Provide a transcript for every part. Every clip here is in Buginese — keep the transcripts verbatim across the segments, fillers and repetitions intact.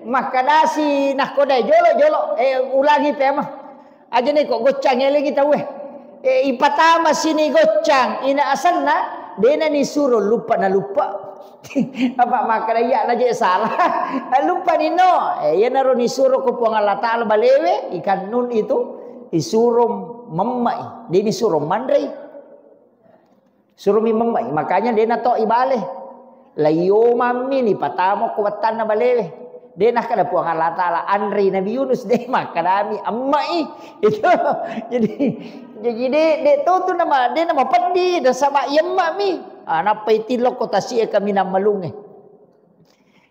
Makkedasi nakkodai, "Jolo, jolo, eh, ulangi pemang. Aja neko goccang elengi tauwe." Eh, ipatama sini goccang, ina asenna, dena nisuro luppa na luppa. Apa makkeda iya na je salah. Luppa nino. Eh, iyanaro nisuro ko Puang Allah Taala balewe, ikan nun itu, isuro memmai, de nisuro manrei. Surumi memmai, makanya de nato ibale. Laio mammi ni patamo ko wettanna balewe. De nakkeda Puang Allah Taala, "Anrei Nabi Yunus," de makkedami, "Emmai." Itu. Jadi, jadi de, de to tu nama, de nama peddi, nasaba iya emmami. Ah, nappa itillo ko tasi'e kaminang malungnge.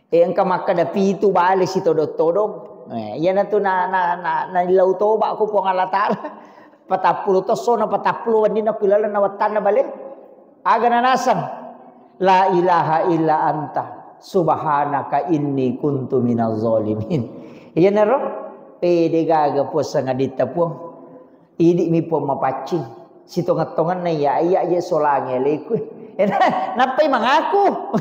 Eh, engka makkeda pitu bale sitodong-todong. Eh, iyanatu na, na, na, na lau toba ko Puang Allah Taala. Patappulo tossona, patappulo wenninna ku lalenna wettanna bale. Aga nanaseng? "La ilaha illa anta, subhanaka inni kuntu minaz zalimin." Iyanaro, pede gaga Puang sangaditta Puang. Idi'mi Puang mapaccing. Sitongeng-tongenna iya, iya je solangi aleku. Nappai mangaku.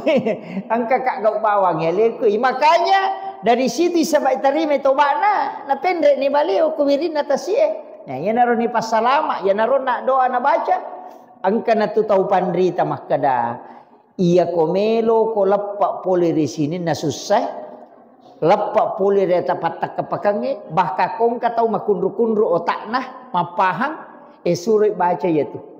Engka ka gau bawang aleku. Makanya dari situ isaba itarimai toba'na, napenre ni baleo ko wirinna tasie. Nah, iyanaro ni passalama, iyanaro na doa nabaca. Engka natu tau panrita makkeda, "Iyako melo ko leppa pole ri sininna sussae, leppa pole ri ata pattakkapakangnge, bahkan ko engka tau makunru-kunru otakna, mappahang, eh, suroi baca iyatu."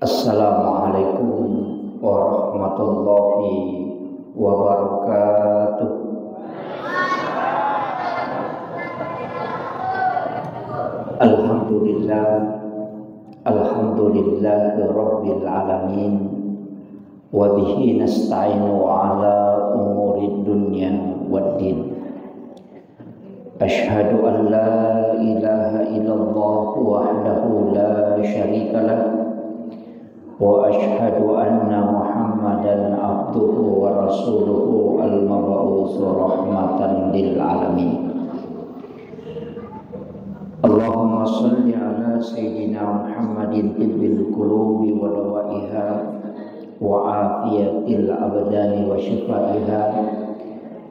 Assalamualaikum warahmatullahi wabarakatuh. Alhamdulillah, alhamdulillahi rabbil alamin. Wa bihi nasta'inu ala umurid dunya waddin. Asyhadu an la ilaha illallah wahdahu la syarika lah, wa asyhadu anna Muhammadan abduhu wa rasuluhu al-mab'usu rahmatan lil alamin. Allahumma salli ala sayyidina Muhammadin tibbil qulubi wa dawaiha wa afiyatil abdani wa syifaiha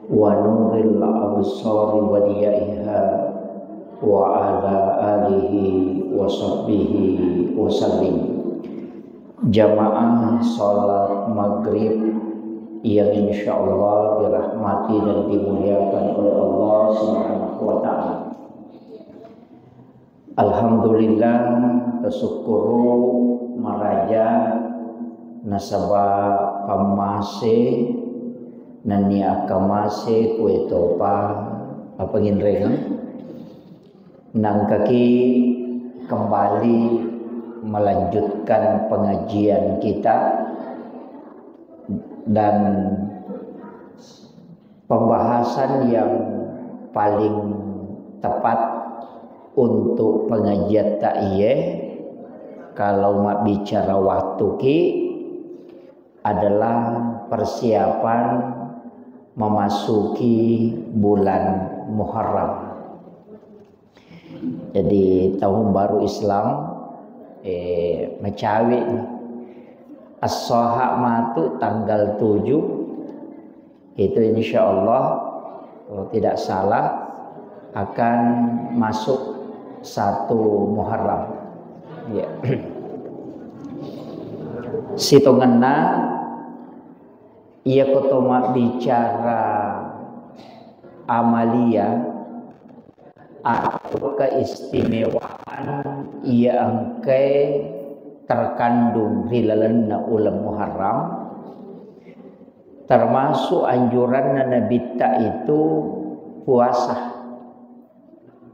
wa nuril absari wa diyaiha wa ala alihi wa sahbihi wa sallim. Jamaah salat maghrib yang insyaallah dirahmati dan dimuliakan oleh Allah Subhanahu wa Ta'ala. Alhamdulillah, tasukkuru maraja nasaba pammase nennia akkamase kue topa apa nginreng. Nangkaki kembali melanjutkan pengajian kita dan pembahasan yang paling tepat untuk pengajian tak iye kalau mabbicara waktu ki adalah persiapan memasuki bulan Muharram. Jadi tahun baru Islam eh, macawe ni. As-Saha matu tanggal tujuh itu insya Allah kalau tidak salah akan masuk satu Muharram. Ya. Sitongenna iya koto mabbicara amalia atau keistimewaan iya engkae terkandung ri lalenna uleng Muharram, termasuk anjuranna Nabitta itu puasa.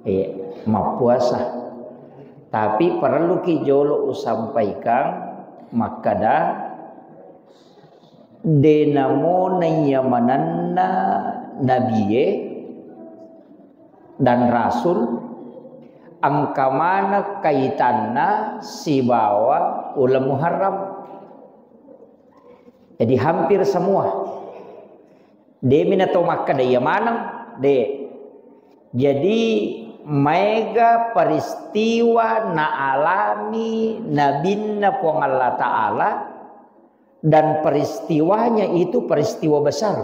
Eh, mappuasa. Tapi perlu ki jolo usampaikan makkada de namo naiya manenna nabie dan rasul Engka maneng kaitanna sibawa uleng Muharram. Jadi hampir semua. De' mi na to makkeda iya maneng, de'. Jadi maega peristiwa naalami Nabinna Puang Allah Ta'ala, dan peristiwanya itu peristiwa besar.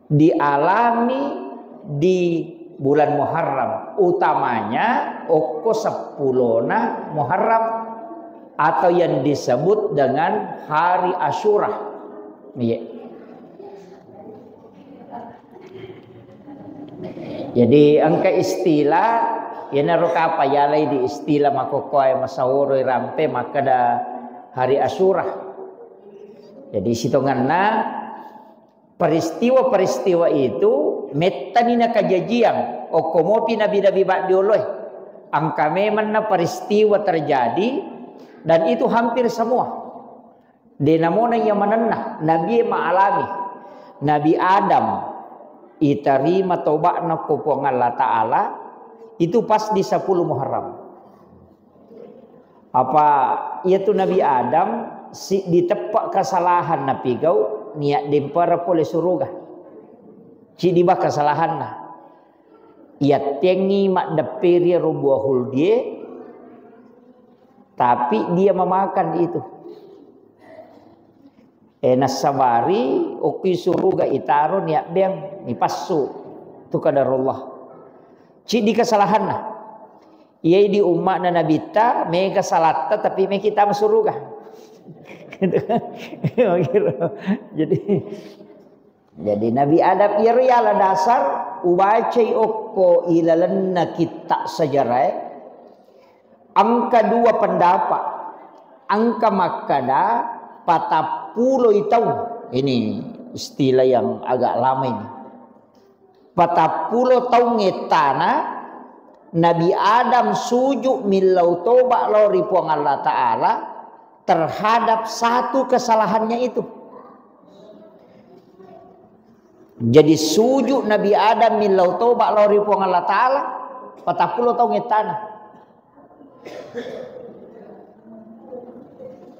Dialami di bulan Muharram, utamanya okko seppulona Muharram atau yang disebut dengan hari Asyura. Iya. Jadi engka istilah, iyanaro kapang yalai di istilah makkokkoe masaworo irampe makkeda hari Asyura. Jadi sitongenna peristiwa-peristiwa itu mettani nakajajiang okko mopi nabi-nabi baddioloe. Engka memenna peristiwa terjadi dan itu hampir semua. De' namona iya manenna, nabie maalami. Nabi Adam itarima toba'na ko Puang Allah Ta'ala itu pas di sepuluh Muharram. Apa iyatu Nabi Adam si diteppe' kesalahan napigau niat dempara pole suruga. Cidi ba kesalahanna. Iyattengngi maddepperi ro buah huldie, tapi dia memakan itu. Eh, nassabari okki suruga itaro niabbeang, nipassu. Itu qadarullah. Cidi kesalahanna. Iyai di umma'na nabitta, mega salatta, tapi meki tama suruga. Gitu. Jadi, jadi Nabi Adam iyaro yala dasar ubacai okko ilalenna kitta' sejarae, engka dua pendapat. Engka makkada patappuloi taung. Ini istilah yang agak lama ini. Patappulo taung ettana Nabi Adam suju millau toba lao ri Puang Allah Ta'ala terhadap satu kesalahannya itu. Jadi suju Nabi Adam millau toba lao ri Puang Allah Ta'ala patappulo taung ettana.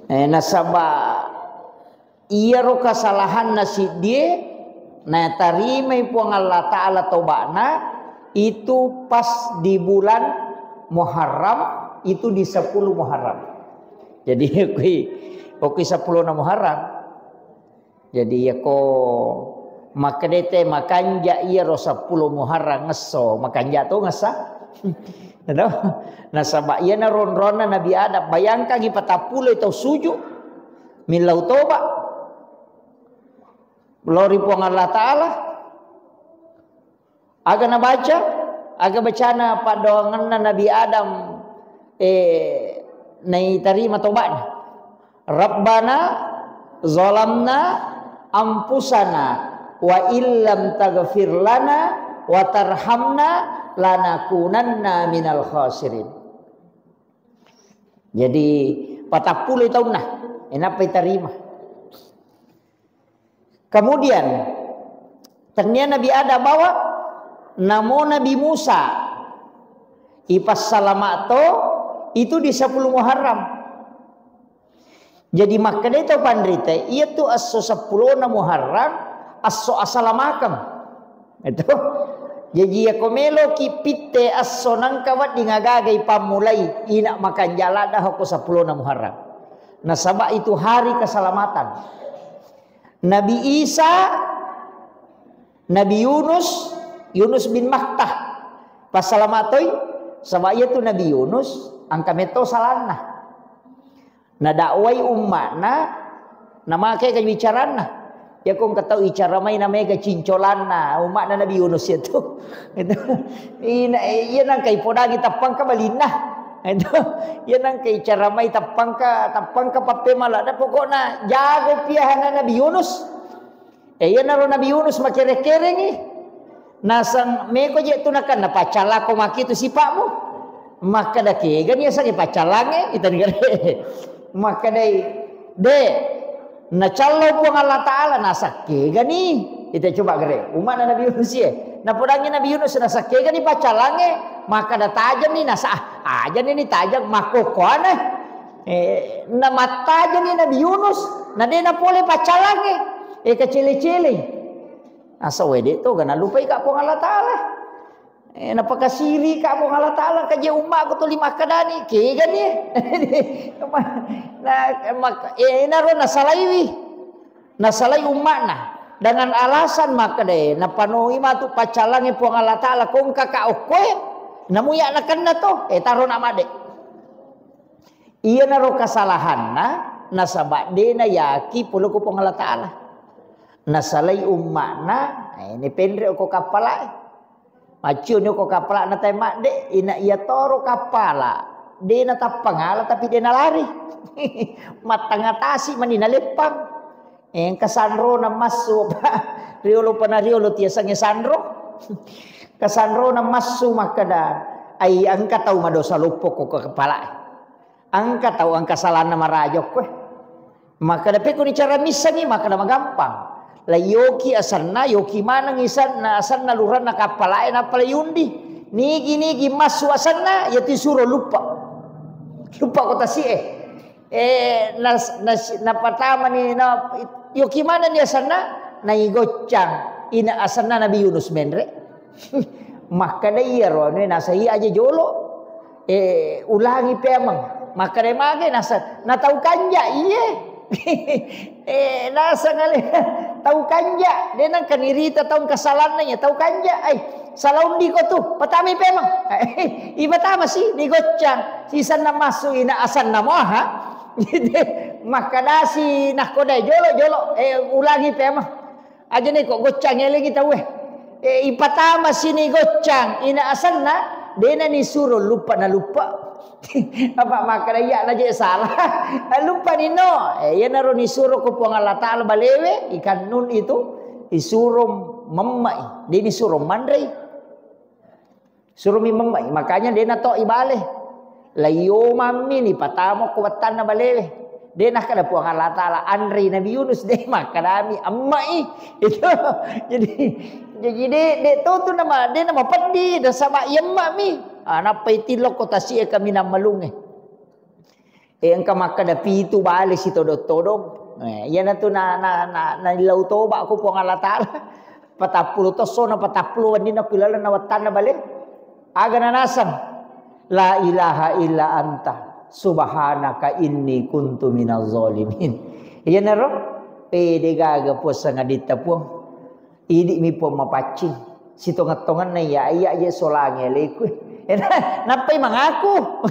Eh, nasaba iyaro kesalahanna siddie natarimai Puang Allah Ta'ala toba'na itu pas di bulan Muharram, itu di sepuluh Muharram. Jadi okki, okki sepuluh na Muharram. Jadi iyako makkedete makanja iyaro sepuluh Muharram ngesso, makanja to ngessa. Nasaba iyana ronronna Nabi Adam, bayangkangi patappulo tau suju millau toba lao ri Puang Allah Ta'ala. Aga nabaca? Aga bacana paddoangenna Nabi Adam, eh, naitarima toba'na? "Rabbana zalamna anfusana wa illam taghfir lana wa tarhamna lanakunanna minal khasirin." Jadi, patappulo taunna, enappa itarima. Kemudian, tennia Nabi Adam bawa, namo Nabi Musa, ipassalama to, itu di sepuluh Muharram. Jadi, makkedai tau panrita, iya tu esso seppulo na Muharram, esso asalamakeng. Itu. Jadi, iya ko meloki pitte esso nangka wedding agaga ipammulai, ina makanja ladda ko seppulo na Muharram. Nasaba itu hari keselamatan. Nabi Isa, Nabi Yunus, Yunus bin Matta. Passalama toi, saba iya tu Nabi Yunus, engka metto salanna. Nadakwai umma'na, namake kebicaranna. Iya ko engka tau icara mai namega cincolanna, umma'na Nabi Yunus iya tu. Itu. Ina, iya nangka ipodangi tappangka balinna. Itu. Iya nangka icara mai tappangka, tappangka pappemala. Nah, pokokna jago piahana Nabi Yunus. Eh, iyanaro Nabi Yunus makere-kerengi. Nasang meko je tu nakan napaccallako maki tu sipa'mu. Makkeda kegani asang paccallange, itani gare. Makkedai, de, nacallo Puang Allah Ta'ala, nasang kegani. Ita coba gare. Umma'na Nabi Yunus ye. Napodangngi Nabi Yunus, nasakkegani paccallangnge, makkeda tajeng ni, nasa, ah, aja ni tajeng, makkokkoane. Eh, na mattajeng ni Nabi Yunus, na de napole paccallangnge. Eh, kecele-cele. Nasa wede to, gana lupai ka Puang Allah Ta'ala. Eh, napakasiri ka Puang Allah Ta'ala, kaje ummaku tuli makkedani, kegani. Nah, mak-, eh, naro nasalaiwi. Nasalai umma'na dengan alasan makkedae, napanoi matu paccallangnge Puang Allah Ta'ala, kongka ka okkoe, namuya nakenna to, eh, taro na madde. Iyanaro kasalahanna, nasaba de nayaki pole ko Puang Allah Ta'ala. Nasalai umma'na, eh, ini penre ko kappalae. Maccioni ko kappala'na tae madde, ina iya toro kappala, de natappangala tapi de nalari. Mattangatasi mani naleppang. Engka sanrona massu, Pak. Riolo pana riolo tiasangnge sanro. Kasanrona massu makkeda, ai engka tau madosa loppo ko kepala'e. Engka tau engka salanna maraja okkoe. Makkeda pekko ni cara missengngi, makkeda magampang. La yoki asenna, yoki maneng isenna, asenna luranna kappala'e nappa la yundi. Nigi-nigi massu asenna, yatu isuro luppa. Luppa ko tasi'e. Eh, nas-, nas-, napatamani, na, yoki manenni asenna, naigoccang. Ina asenna Nabi Yunus menre. Makkeda iyaro anu nasai aja jolo. Eh, ulangi pemeng. Makkeda mage nasa, natau kanja iye. Eh, nasa ngale, tau kanja. De nangka nirita tau kasalanna ya, tau kanja. Ai, salah undi ko tu, patami pemeng. Ipatama si, digoccang. Sisanna massu ina asenna moha. Makkedasi nakkodai jolo, jolo, eh, ulangi pemeng. Aja neko goccang elengi tauwe. Eh, ipatama sini goccang, ina asenna, dena ni suro luppa na luppa. Apa makkeda iya na je salah. Luppa ni no. Eh, iyanaro nisuro ko Puang Allah Ta'ala balewe, ikan nun itu, isuro memmai, de nisuro manrei. Suromi memmai, makanya de nato ibale. Laio mammi ni patamo ko wettanna balewe. De nakkeda Puang Allah Ta'ala, anrei Nabi Yunus, de makkedami emmai. Itu. Jadi, jadi de, de to tu nama, de nama peddi, nasaba emmami. Ah, nappai tilokko tasi'e kaminang malungnge. Eh, engka makkeda pitu bale sitodong-todong. Eh, iyanatu na, na, na, na illau toba ko Puang Allah Ta'ala. Patappulo tosso na patappulo wenninna ku ilalenna wettanna bale. Aga nanaseng. La ilaha illa anta subhanaka inni kuntu minaz zalimin. Iyanaro pede gaga Puang sangaditta Puang. Idi'mi Puang mapaccing. Sitongeng-tongenna iya, iya je solangi aleku. Nappai mangaku.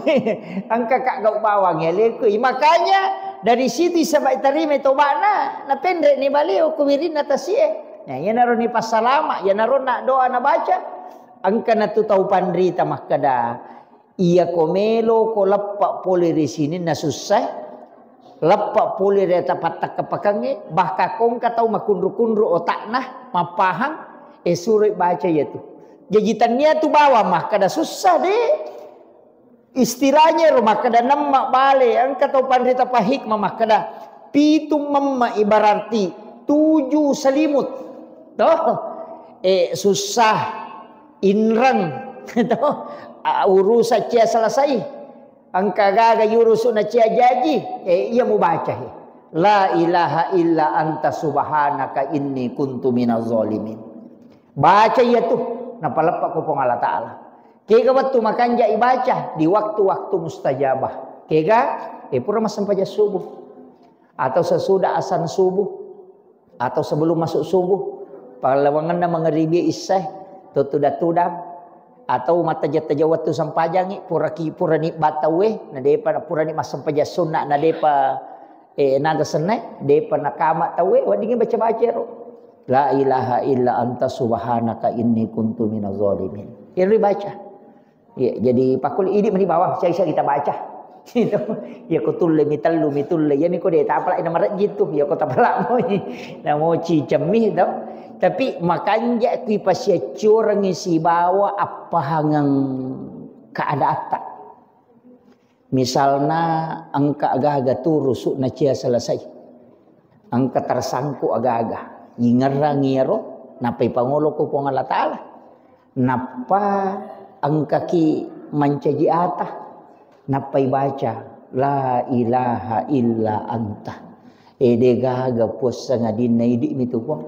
Engka ka gau bawang aleku. Makanya dari situ isaba tarimai tobana, napenre ni baleo ku wirinna tasie. Nah, iyanaro ni passalama, iyanaro na doa nabaca. Engka natu tau panrita makkeda, Iyako meloko leppa pole ri sininna sussae, leppa pole ri ata pattakkapakengnge, bahkan kongka tau makunru-kunru otakna, mappahang, e suroi baca iyatu. Jaji tannia tu bawang makkeda sussa de. Istilahnya ro makkeda nemma bale, engka tau panrita pahikmah makkeda pitu memma ibararti tuju selimut. Toh? Eh, susah. Inreng, to, a, urusan cia selesai. Engka gaga yurusu na cia jaji, eh, iya mubaca, he. La ilaha illa anta subhanaka inni kuntu minaz zalimin. Baca iya tu, napaleppa ko Puang Allah Ta'ala. Kega wettu makanja ibaca di waktu-waktu mustajabah. Kega, eh, pura massempajang subuh. Atau sesudah asan subuh. Atau sebelum masuk subuh, pallawangenna mangaribi issae, tutudang-tudang, atau mattajeng-tajeng wettu sempajangngi, puraki-, purani ba tauwe, na depa, purani massempajang sunna, na depa, eh, naga sennae, depa nakama tauwe, weddingngi baca-baca ero. La ilaha illa anta subhanaka inni kuntu minaz zalimin. Ero dibaca. Iya, jadi pakkuli idi meni bawang, siagi-siagi tabaca. Itu. Iya, ko tulle mi tellu mi tulle. Iya, mi ko de tapala ina marejji tu. Iya, ko tapala moi. Namoci cemmi to. Tapi makanja kui pasiaccorengi sibawa appahangeng keadatta. Misalna engka gaga turusu na cia selesai. Engka tersangkut aga-aga. Ingerrangi ero, nappai pangolo ko Puang Allah Ta'ala. Nappa engkaki mancaji ata, nappai baca, "La ilaha illa anta." E, de gaga puang sangadinna idi'mi tu, Puang.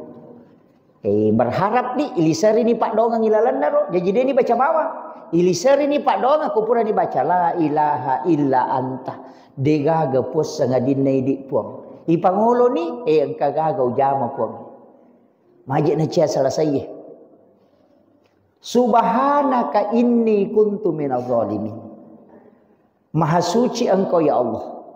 E, berharap di, iliserini paddoangeng ilalenna ro. Jaji deni baca bawang. Iliserini paddoangeng ko purani baca, "La ilaha illa anta." De gaga puang sangadinna idi, Puang. Ipangoloni, e, engka gaga ujama, Puang. Maje nacia selesai. "Subhanaka inni kuntu minaz zalimin." Maha suci Engkau, ya Allah.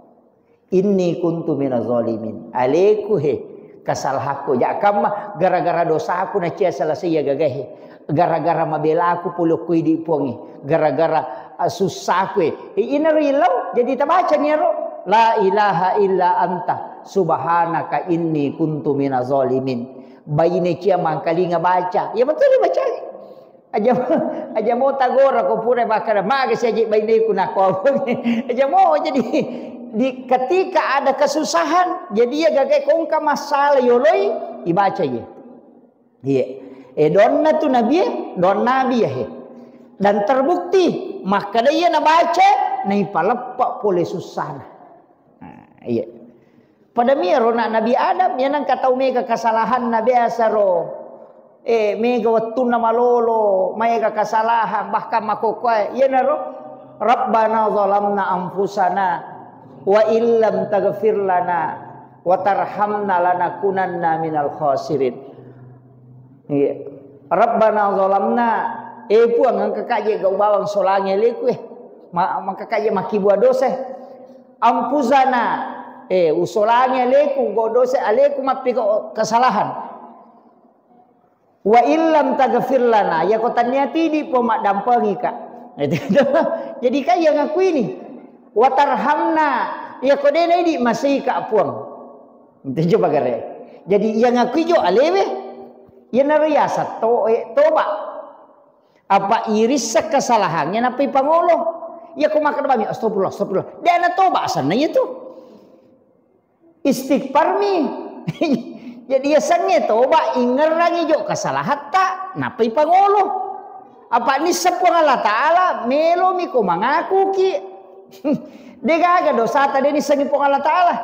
"Inni kuntu minaz zalimin." Aleku, he, kesalahanku. Ja kamma gara-gara dosaku nacia selesai iya gagae. Gara-gara mabelaku pole ko idi, Puangnge. Gara-gara, ah, susahku, e. E, inaro illau, jadi tabacani ero. "La ilaha illa anta, subhanaka inni kuntu minaz zalimin." Baine cia mangkalinga baca. Ya betul baca. Aja, aja mo tagora ko pura makkada, "Maga siaji baineku," nakko. Aja mo, jadi di ketika ada kesusahan, jadi iya gagae ko engka masalah yoloi, ibaca iye. Iya. E, doanna tu Nabi, e, doan Nabi ya, he. Dan terbukti, makkada iya nabaca, naipaleppa pole sussana. Nah, iya. Pada miyaro na Nabi Adam, iya nengka tau mega kesalahanna biasa ro. E, mega wettunna malolo, maega kesalahan, bahkan makkokkoe. Iyanaro, "Rabbana zalamna anfusana wa illam taghfir lana wa tarhamna lanakunanna minal khasirin." Iya. "Rabbana zalamna," e Puang, engka kaje gau bawang solangi aleku, e. Ma-, maka kaje makkibua dosa, e. "Anfusana," e, usolangi aleku, gau dosa aleku, mappiko kesalahan. "Wa illam taghfir lana," yako tannia tidi, Puang, maddampengika. Jadi kaya ngakuini. "Wa tarhamna," yako dena idi, masika, Puang. Itu coba gare. Jadi iya ngakui jo alewe, iyanaro yaseng to, e, toba. Apa irissa kesalahannya nappai pangolo. Iya ko makkeda bami, "Astagfirullah, astagfirullah." De' na toba asanna iya tu. Istighfarmi. Jadi yasengnge toba, ingerrangi jo kesalahatta, nappai pangolo. Apa nisseng Puang Allah Ta'ala, melomi ko mangakuki. De' gaga dosata de' nissengi Puang Allah Ta'ala.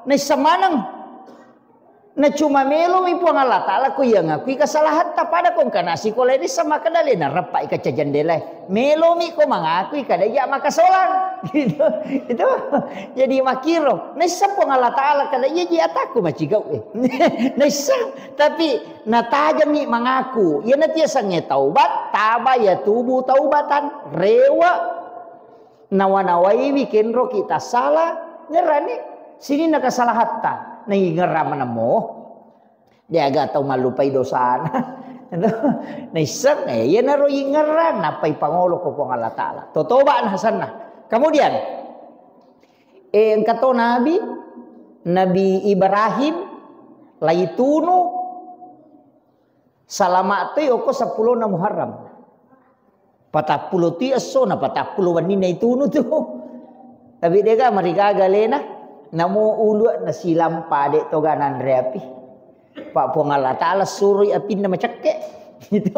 Naisseng maneng. Na cuma melomi Puang Allah Ta'ala ko iya ngakui kesalahatta, pada ko engka nasikola ini sama kada le nareppai kaca jendela. Melomi ko mangakui kada iya makasolang. Gitu. Itu. Jadi makiro. Naisseng Puang Allah Ta'ala kada iya ji ataku macigau, e. Naisseng. Tapi natajami mangaku. Iya natia sange taubat, taba ya tubu taubatan. Rewa. Nawa-nawaiwi kenroki tassala, ngerrani sininna kesalahatta, naingerra manemmo. De' aga tau mallupai dosana. Naisseng, e, iyanaro ingerra, nappai pangolo ko Puang Allah Ta'ala. Totoba na asanna. Kemudian, e, engka to Nabi, Nabi Ibrahim, laitunu, salama toi oko seppulona Muharram. Patappulo ti essona, patappulo wenninna itunu tu. Tapi de' ga marigaga alena, namo ulu nasilampa de' toga nanre api. Pa Puang Allah Ta'ala suroi apinna macekke. Gitu.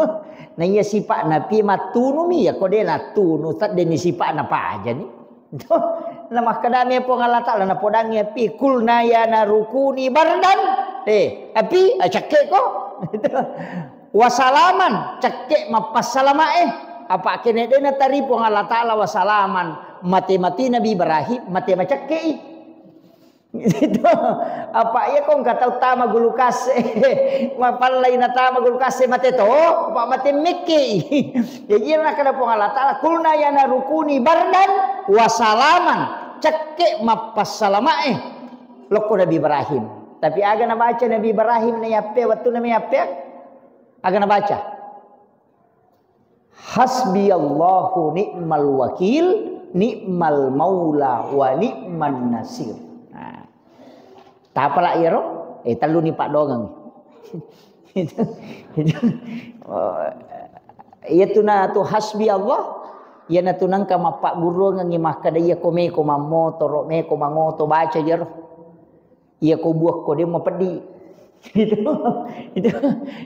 Na iya sipa'na api mattunumi, ya ko de' nattunu, taddenni sipa'na pajani. Namakkedami Puang Allah Ta'ala, napodangngi api, "Qulna ya naru kuni bardan." E, api, a, cekke ko. Wasalaman, cekke mappassalama e. Apa kene de' natari Puang Allah Ta'ala wasalaman, mate-mate Nabi Ibrahim, mate macekke i. Itu. Apa iya ko engka tau tama gulu kase, mapallai natama gulu kase mate to, apa mate mekke i. Jadi iya nakkeda Puang Allah Ta'ala, "Qulna ya naru kuni bardan wa salaman." Cekke mappassalama e lokko Nabi Ibrahim. Tapi aga nabaca Nabi Ibrahim na yappe, wettunna me yappe? Aga nabaca? "Hasbiyallahu ni'mal wakil, ni'mal maula wa ni'man nasir." Nah. Tapala iyaro? E, telluni paddoangeng. Itu, itu. Oh, iyatu na tu hasbi Allah, iyanatu nengka mappagguruangengngi makkeda iya ko meko mammotoro, meko mangoto, baca jero. Iya ko buakko de' mapeddi. Itu, itu,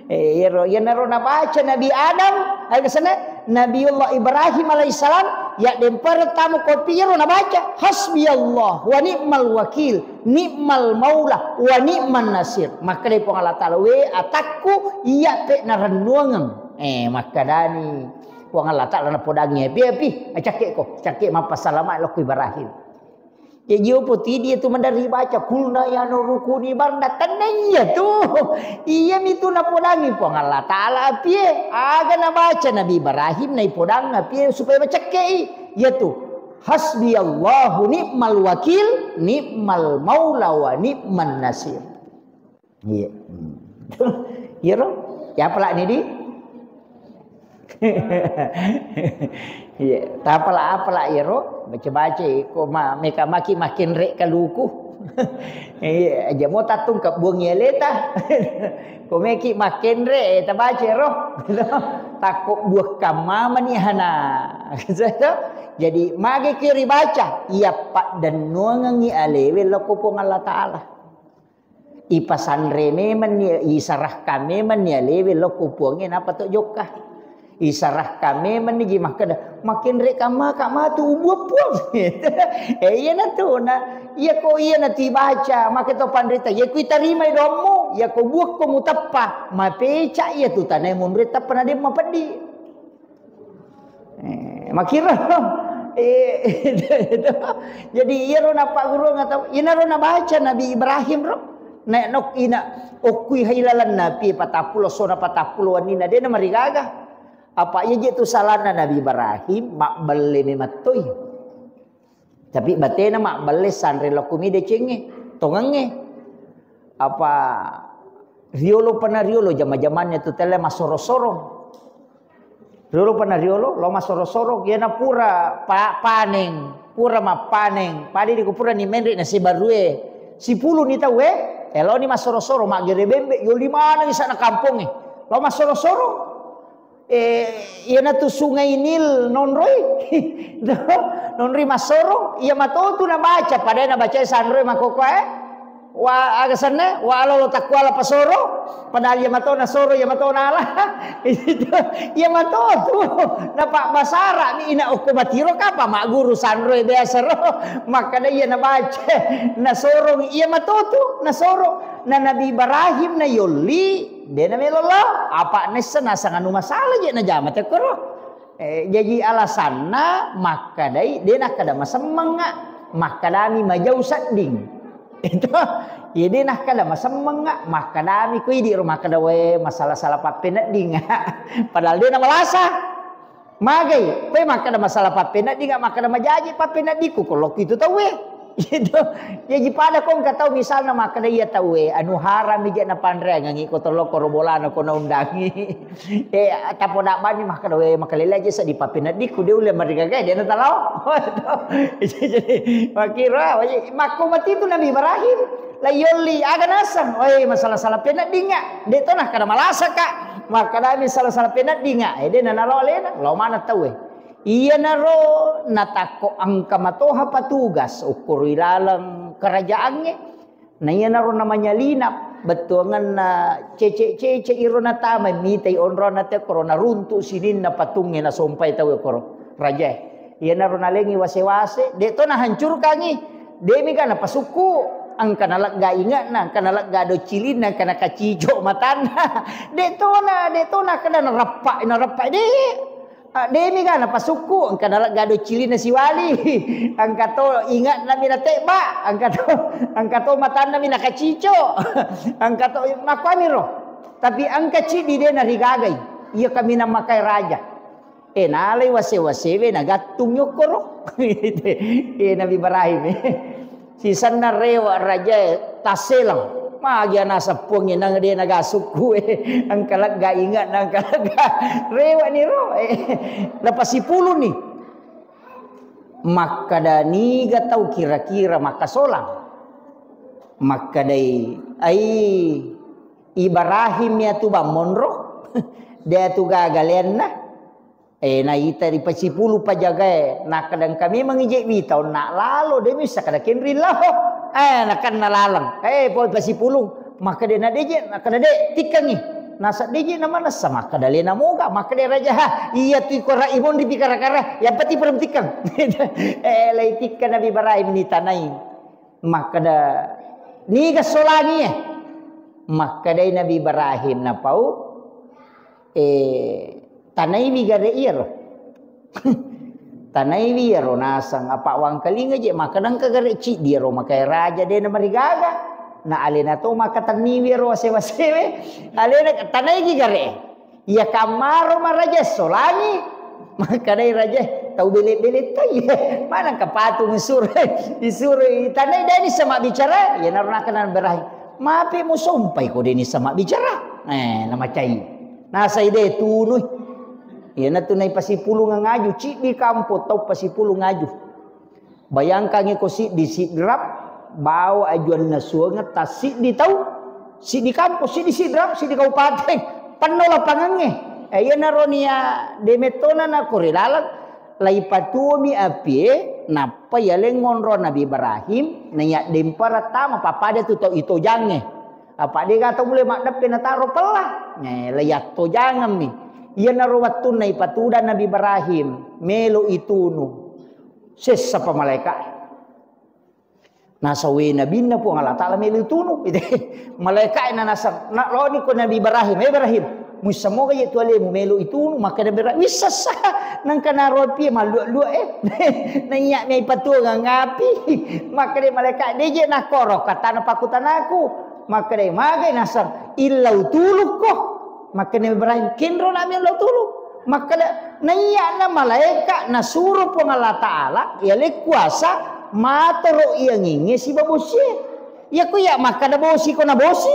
eh, iyaro, iyanaro nabaca Nabi Adam, eh, kesana, Nabiullah Ibrahim alaihissalam, ya dempar tamu kopi iyaro nabaca, "Hasbiyallah wa ni'mal wakil, ni'mal maula wa ni'man nasir." Makkeda Puang Allah Ta'ala, "We atakku, iya pe narennuangeng." Eh, makkedani Puang Allah Ta'ala napodangi, "Pi, pi, cakke ko, cakke mappasalama lokku Ibrahim." Jaji opo tidi itu mandari baca kulna ya no rukuni barna tenna iya tu. Iya mitu napodangi Puang Allah Ta'ala apie. Aga nabaca Nabi Ibrahim naipodang apie supaya macekkei. Iya tu. Hasbiyallahu ni'mal wakil, ni'mal maula wa ni'man nasir. Iya. Hmm. Iya ro? Ya apalak ni di? Iya, tapala apala iyaro, baca-baca ko ma-, meka maki makin rek kaluku. Iya, aja mo tattung kebuang yeleta. Ko meki makin rek, eh, tabaca ro. Takko buah kamma mani hana. Jadi mage ki ribaca, iya paddennuangengi alewe lokko Puang Allah Ta'ala. Ipasanre memenni, isarahkan memenni alewe lokko Puangnge, napa to jokka. Isarahkan memenni ji makkeda, "Makenre kamma ka matu ubuang Puang." Eh, iyana tu na, iya ko iyana tibaca, maka to panrita, iya ku itarimai doammu, iya ko buakko muteppa, mapeca iya tu tanai munri teppa na de mapeddi. Eh, makiro. Eh, jadi iyaro napagguru atau inaro nabaca Nabi Ibrahim ro. Nek nok ina okkui hailalan napi patappulo sona patappulo wanina dena marigaga. Apa iya je tu salahna Nabi Ibrahim mabbelle memettoi. Tapi batena mabbelle sanre lokumi decengnge, tongengnge. Apa riolo pana riolo jama-jamannya tu telle massoro-soro. Riolo pana riolo, lo massoro-soro, iyana pura pa-, paneng, pura mappaneng, pada di kupura ni menre na sibarue, sipulu ni tau, eh, eloni massoro-soro, maggere bembe, yo lima na isa na kampongnge, lo massoro-soro. Eh, iyana tu Sungai Nil nonroi. Nonroi massoro, iya matotu nabaca, padahal nabaca sanroi makkokkoe. Wa aga senna, wa alolo takkuala pasoro, padahal iya mato nasoro, iya mato nala. Itu, iya mato tu. Napa basara ni ina okko matiro kapa magguru sanroi biasa ro. Makkeda iya nabaca, nasorong iya mato tu, nasoro. Na Nabi Ibrahim na yolli, de na melo lao. Apa nessa nasang anu masalah je najama tekkoro. Eh, jaji alasanna makkadai, de nakkada masemmengnga, makkadami majau sedding. Itu, iya de nakkada masemmengnga, makkadami ko idi ro makkada, "We, masalah-salah pappeneddingnga." Padahal de na malasa. Magai, pe makkada masalah pappeneddingnga, makkada majaji pappeneddikku, ko lokku itu tauwe. Gitu. Jaji pada ko engka tau misalna makkada iya tauwe, anu harami je napanreangengi ko tolokko ro bolana ko naundangi. Eh, tapoda bani makkada, "We, makalele aja seddi pappeneddikku, de ulle marigaga, de natalao." Jadi, makkiro, makko mati tu Nabi Ibrahim. La yolli, aga naseng, "Oi, masalah-salah peneddingnga." De to nakkada malasaka. Makkadami salah-salah peneddingnga. Eh, de nanalo alena, lao mana tauwe. Iyanaro natakko engka matoha patugas ukkuru ilaleng kerajaangnge. Na iyanaro namanyalina bettuangenna cece-cece iro natama mitai onrona tekkoro naruntu sininna patungnge nasompai tau koro rajae. Iyanaro nalengi wase-wase, de to nahancurkangi, de mega napasukku, engka nalegga inge'na, engka nalegga docilinna, engka nakacico matanna. De tona, de tona keda narappa, narappa de. Ah, demi ga napasukku, engka nalegga doccilinna siwali, engka to inge'na mi natebba, engka to, engka to matanna mi nakacico, engka to makkuaniro. Tapi engka ciddi de narigagai, iya kaminang makai raja. Eh, nalai wase-wasewe nagattung yokkoro. Eh, Nabi Ibrahim, eh. Sisenna rewe' rajae tasseleng. Magi anaseng Puangnge nang de naga sukkue. Engka legga inge'na, engka legga. Rewe'ni ro. Eh, napasipuluni. Makkeda niga tau kira-kira makkasolang. Makkedai, ai Ibrahim ya tu bang monro. De tu gaga leanna. Eh, naita ripasipulu pajagae, nakkeda engka memang ije wita onna lalo, de missa kada kenri lao. Eh, nakenna laleng. Eh, pole pasipulung. Makkeda na deje, makkeda de, tikkengi. Nasa deje na manessa, makkeda lena moga, makkeda raja, ha, iya tu ikora imon di pikara-kara, yang penting perlu tikkeng. Eh, lai tikkeng Nabi Ibrahim ni tanai. Makkeda, niga solangi, eh? Makkedai Nabi Ibrahim napau, eh, tanaiwi gare iyaro. Tanaiwi iyaro naseng, apa wangkalinga je, makkeda engka gare ciddi iyaro, makai raja de na marigaga. Na alena to makatenniwi iyaro wasewa-sewe. Alena tanaigi gare. Iya kammaro maraja solangi. Makkedai raja, tau bele-bele tai. Maneng ka patung isuro, isuro tanai deni sama bicara. Iya naro nakkeda Nabi Ibrahim, mapi musompai ko deni sama bicara. Eh, namacai. Nasai de tunui. Iya natunai pasipulung ngaju, ciddi kampo tau pasipulung ngaju. Bayangkangngi ko siddi sidrap, bawa ajuanna suwengeng tassiddi tau, siddi kampo, siddi sidrap, siddi kabupaten, penno lapangengnge. Eh, iyanaro nia demettona na kore laleng, laipatuomi apie, nappa yaleng ngonro Nabi Ibrahim, naiya dempara tama, pappada tu tau itojangnge. Apa dega tau mulle maddeppe nataro pella. Eh, laiyattojangemmi. Iyanaro wettunna ipatudang Nabi Ibrahim, melo itunu. Sessapa malaeka. Nasawe nabinna Puang Allah Ta'ala melo itunu. Malaeka na naseng, na loni ko Nabi Ibrahim, "Eh, Ibrahim, muissamoga ye tu alemu melo itunu?" Makkeda Nabi Ibrahim, "Wissessa." Nangka naropi mallua-lua, eh. Naiya mei patuo ngangapi. Makkeda malaeka, "Deje nakoro katana pakutanaku." Makkeda magai naseng, "Illau tulukko." Makkeda Nabi Ibrahim, "Kenro nami illau tuluk." Makkeda, naiya na malaeka nasuro Puang Allah Ta'ala, yale kuasa, matoro iangingnge siba bosie. Iya ku iya makkeda bosi ko na bosi.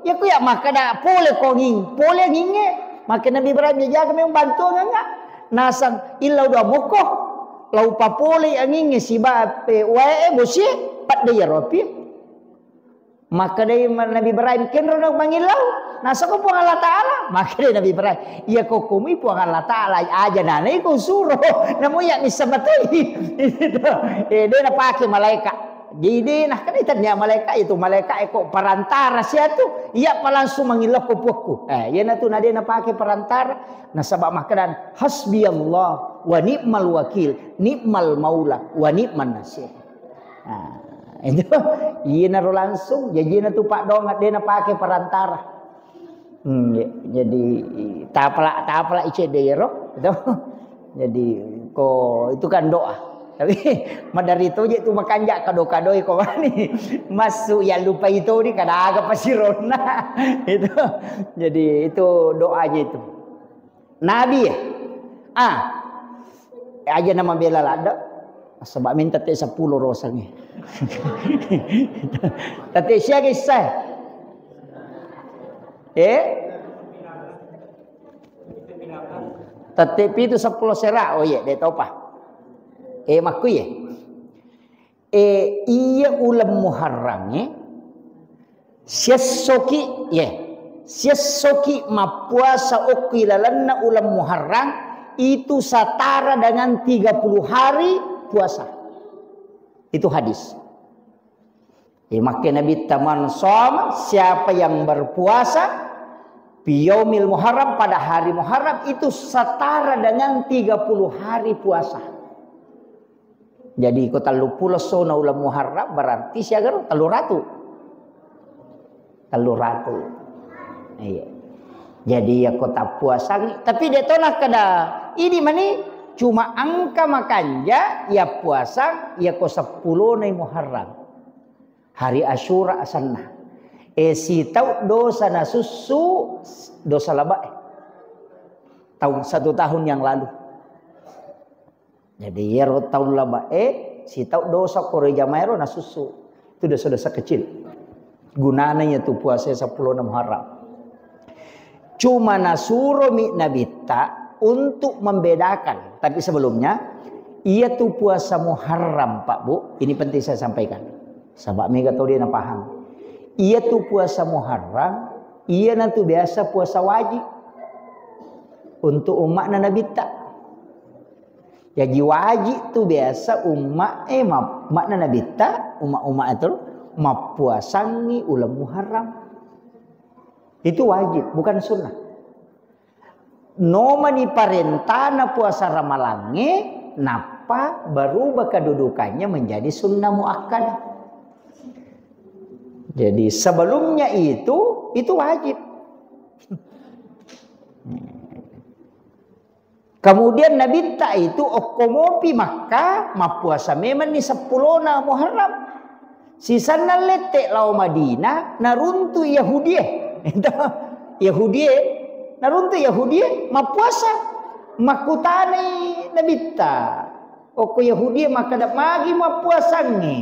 Iya ku iya makkeda pole ko anging, pole angingnge. Makkeda Nabi Ibrahim, jaga memang bantuangnga. Nasang illau dua mokko. Lau papole angingnge siba pe wae bosie, padde iya ropi. Makkedai Nabi Ibrahim, "Kenro na mangillau?" Nasoko Puang Allah Ta'ala. Makkedai Nabi Ibrahim, "Iya kokkomi Puang Allah Ta'ala aja nana iko suro." Namu iya missa matoi. Itu. Eh, de napake malaeka. Jadi de nakkeda tania malaeka itu, malaeka eko perantara siatu, iya pa langsung mangillau ko puakku. Eh, iya natu na de napake perantara. Nasaba makkedan, "Hasbiyallah wa ni'mal wakil, ni'mal maula wa ni'man nasir." Nah, itu iyanaro langsung jajina tu paddoang de napake perantara. Hmm, ya, jadi tapala tapala icedde yero, gitu. Jadi ko itu kan doa. Tapi madari toje tu makanja kado-kadoi ko mani. Masuk ya lupa itu di kada aga pasironna. Itu. Jadi itu doanya itu. Nabi ya? Ah. Aja nama bela ladde. Sebab minta te sepuluh rosang. Tete siaga isai? Eh? Tete pitu sepuluh sera. Oh iya, de topa. Eh, makku ya. E, iya uleng Muharram e, siessoki, ye, siessoki mappuasa okko ilalenna uleng Muharram, itu setara dengan tiga puluh hari puasa. Itu hadis. E, makke Nabitta, "Man shoma," siapa yang berpuasa, "fi yaumil Muharram," pada hari Muharram, itu setara dengan tiga puluh hari puasa. Jadi, ko telluppulo essona uleng Muharram, berarti siaga ro? Telluratu. Telluratu. Iya. Jadi, iya ko tappuasangi, tapi de to nakkeda, idi mani cuma engka makanja iya puasang, iya ko seppulona Muharram. Hari Asyura asenna. E, sitau dosa nasussu, dosa labae. Tahun, satu tahun yang lalu. Jadi, iyaro taung labae, sitau dosa koro jamaero nasussu. Itu dosa-dosa kecil. Gunana iya tu puasa seppulo Muharram. Cuma nasuromi Nabitta untuk membedakan. Tapi sebelumnya, iya tu puasa Muharram, Pak Bu, ini penting saya sampaikan. Sabab mega tau de napahang. Iya tu puasa Muharram, iya na tu biasa puasa wajib untuk umma'na Nabitta. Jaji wajib tu biasa umma e, ma-, umma'na Nabitta, umma-, umma itu mappuasangi uleng Muharram. Itu wajib, bukan sunnah. Nomani parentana puasa ramalangnge, nappa berubah kedudukannya menjadi sunnah muakkadah. Jadi sebelumnya itu, itu wajib. Kemudian Nabitta itu okko mopi Makkah, mappuasa memanni seppulona Muharram. Sisanna lette lao Madinah, naruntu Yahudie. Yahudie, naruntu Yahudie mappuasa. Makkutanai Nabitta. Okko Yahudie makkeda, "Magi mappuasangngi?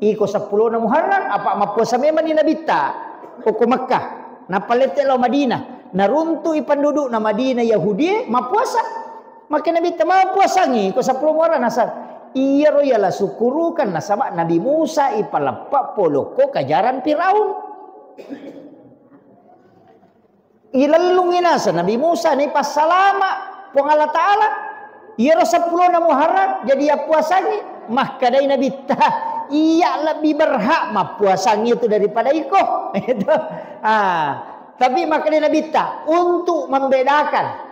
Iko seppulona Muharram, apa mappuasa memanni Nabitta?" Okko Makkah. Nappa lette lao Madinah. Naruntui pendudukna Madinah Yahudie mappuasa. Makkeda Nabitta, "Mappuasangngi ko seppulo Muharram?" Naseng, "Iyaro yala sukkurukan nasaba Nabi Musa ipaleppa polokko kajaran Firaun." Ilellungngi naseng Nabi Musa ni passalama Puang Allah Ta'ala. Iyaro seppulona Muharram jadi yappuasangngi. Makkedai Nabitta, "Iya lebih berhak mappuasangngi itu daripada iko." Itu. Ah, tapi makkedai Nabitta, untuk membedakan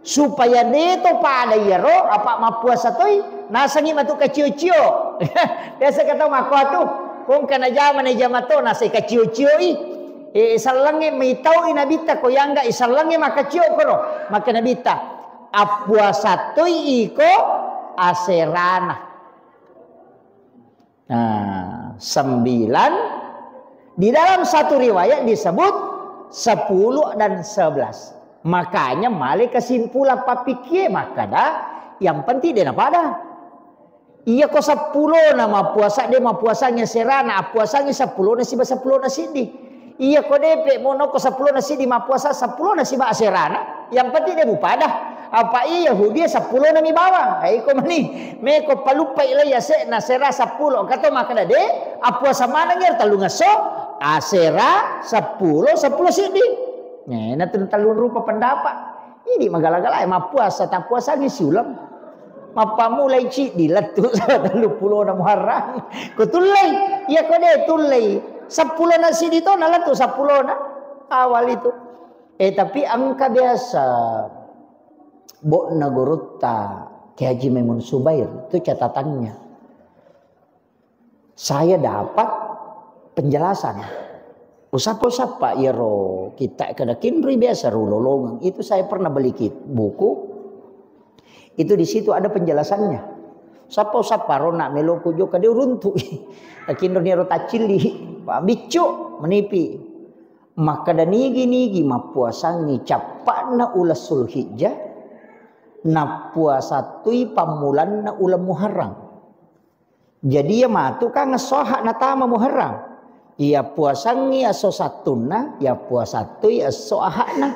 supaya deto pada iyaro apa mappuasa toi, nasengngi matu kacio-cio. Biasa kata mako atu, kong kana jama ne jama to nasai kacio-cioi. Eh, sallangnge maitau i Nabitta ko yangga i sallangnge makacio koro. Maka Nabitta, "Appuasa toi iko aserana." Nah, sembilan. Di dalam satu riwayat disebut sepuluh dan sebelas. Makanya male kesimpulan pappikie makkeda, yang penting de napada. Iya ko seppulona mappuasa, de mappuasangngi aserana, appuasangngi seppulona siba seppulona siddi. Iya ko depe mono ko seppulona siddi mappuasa seppulona siba aserana, yang penting de mupada. Apa iya Yahudi seppulona mi bawang. Eh, iko mani, meko paluppai lai ase'na asera seppulo. Kato makkeda de, appuasa maneng iyaro tellungesso, asera, seppulo, seppulo siddi. Nah, na tellung rupa pendapat. Idi magala-gala mappuasa, tappuasangngi siuleng. Mappammulai ciddi lettu tellupulona Muharram. Ko tullei, iya ko de tullei. Seppulona siddi to na lettu seppulona awal itu. Eh, tapi engka biasa bo'na gurutta Kiai Haji Maimun Subair, itu catatannya. Saya dapat penjelasan. Usappa-usappa iyaro kitta kada kinrui biasa rulolongeng. Itu saya pernah beli kit-, buku. Itu di situ ada penjelasannya. Usappa-usappa rona meloku jokka de uruntu. Kinro niro taccilli. Pak biccu menipi. Makkeda nigi-nigi mappuasangngi cappa'na uleng Sulhijjah, nappuasa tui pammulanna uleng Muharram. Jadi iya matu kan esso Ahad natama Muharram. Iya puasangngi esso Sattunna, iya puasa tui esso Ahadna.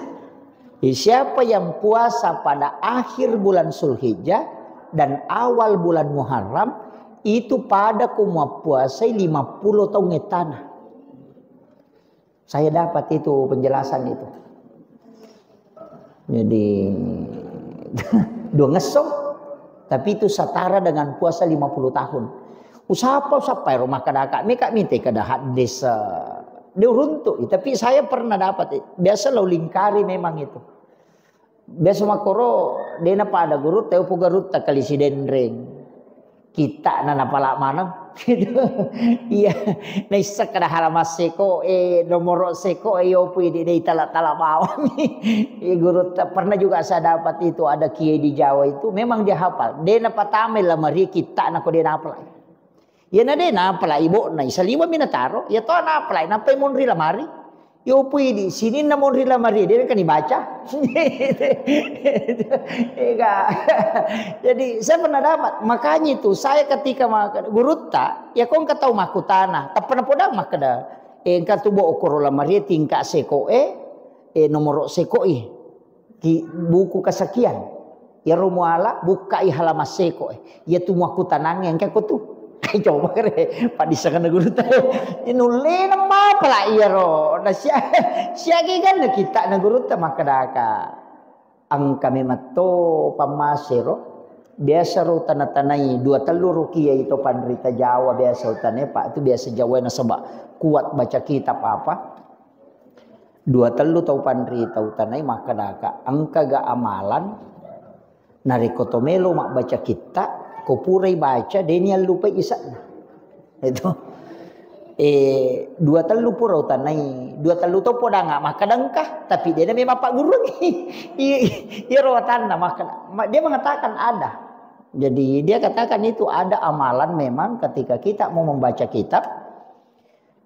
Jadi siapa yang puasa pada akhir bulan Sulhijjah dan awal bulan Muharram, itu pada ku mappuasai lima puluh taung ettana. Saya dapat itu penjelasan itu. Jadi, dua ngesso, tapi itu setara dengan puasa lima puluh tahun. Usappa, usappa ero makkadaka, meka mite kada hadis, eh, de uruntu. Tapi saya pernah dapat, eh, biasa lo lingkari memang itu. Biasa makkoro, de napada gurutta, upu gurutta kali Sidenreng. Kitta'na napala maneng. Iya, naisseng kada halaman seko, eh, nomoro seko, eh, yopu idi de tala-tala bawang. Eh, gurutta, pernah juga saya dapat itu, ada kiai di Jawa itu, memang dia hafal. De napatamai lamari kitta'na ko de napala. Iyana de napalai bo'na, saliweng mi nataro, iya to napalai, nappai monri lamari. Yo pui di sininna monri lamari, de kan dibaca. Ega. Jadi saya pernah dapat, makanya itu saya ketika maka gurutta, ya kong katau makkutana, tappa napodang makkeda, eh, engka tu bo okoro lamari tingkat seko e, eh, nomoro seko e. Ki buku kesekian. Iyaro muala, bukkai halaman seko e. Iya tu muakkutanangnge engka ko tu. Coba kere, paddissengenna gurutta. Nullena mapala iyaro. Na sia-, siaga ganna kitta'na gurutta makkedaka. Engka memetto pammasero. Biasa ro tana-tanai dua tellu rukia itu panrita Jawa biasa utanai, Pak, itu biasa Jawa nasaba kuat baca kitab apa. Dua tellu tau panrita utanai makkedaka, engkaga amalan narekko to melo mabbaca kitta, ko purai baca, de niallupai isa'na. Itu. Eh, dua tellu pura utanai, dua tellu to podanga makkeda engka, tapi de nami mappaggurungi. Iya, iya ro watanna makkeda, ma-, dia mengatakan ada. Jadi dia katakan itu ada amalan memang ketika kita mau membaca kitab,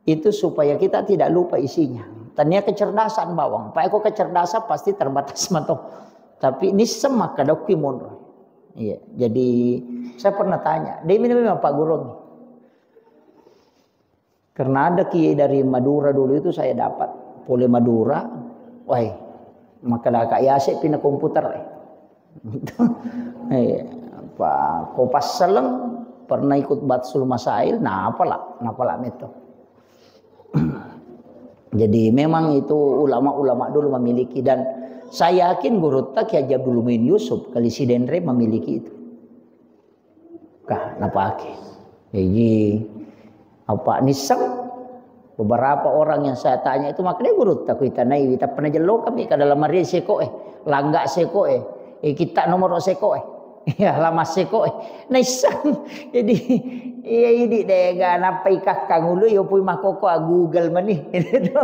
itu supaya kita tidak lupa isinya. Tania kecerdasan bawang. Pak eko kecerdasan pasti terbatas mato. Tapi nisseng makkeda okki monro. Iya, jadi saya pernah tanya, dia minum memang Pak Gurung. Karena ada kiai dari Madura dulu itu saya dapat, pole Madura, wah, makkeda Kak Yasek pindah komputer. Eh. Iya, apa, ko passaleng pernah ikut Batsul Masail, nah apalah, nah apalah meto. Jadi memang itu ulama-ulama dulu memiliki, dan saya yakin gurutta Kiai Haji Abdul Muin Yusuf kali Sidenreng memiliki itu. Kah, napake. Jadi apa nisseng beberapa orang yang saya tanya itu makanya gurutta ku itanai, tapi pernah jello kami ke dalam mari seko eh, langga seko eh, eh, kita nomor seko eh. Ya, lama seko eh. Naisseng. Jadi iya idi dega nappai kakkang ulu yo pui makoko a Google mani. Itu.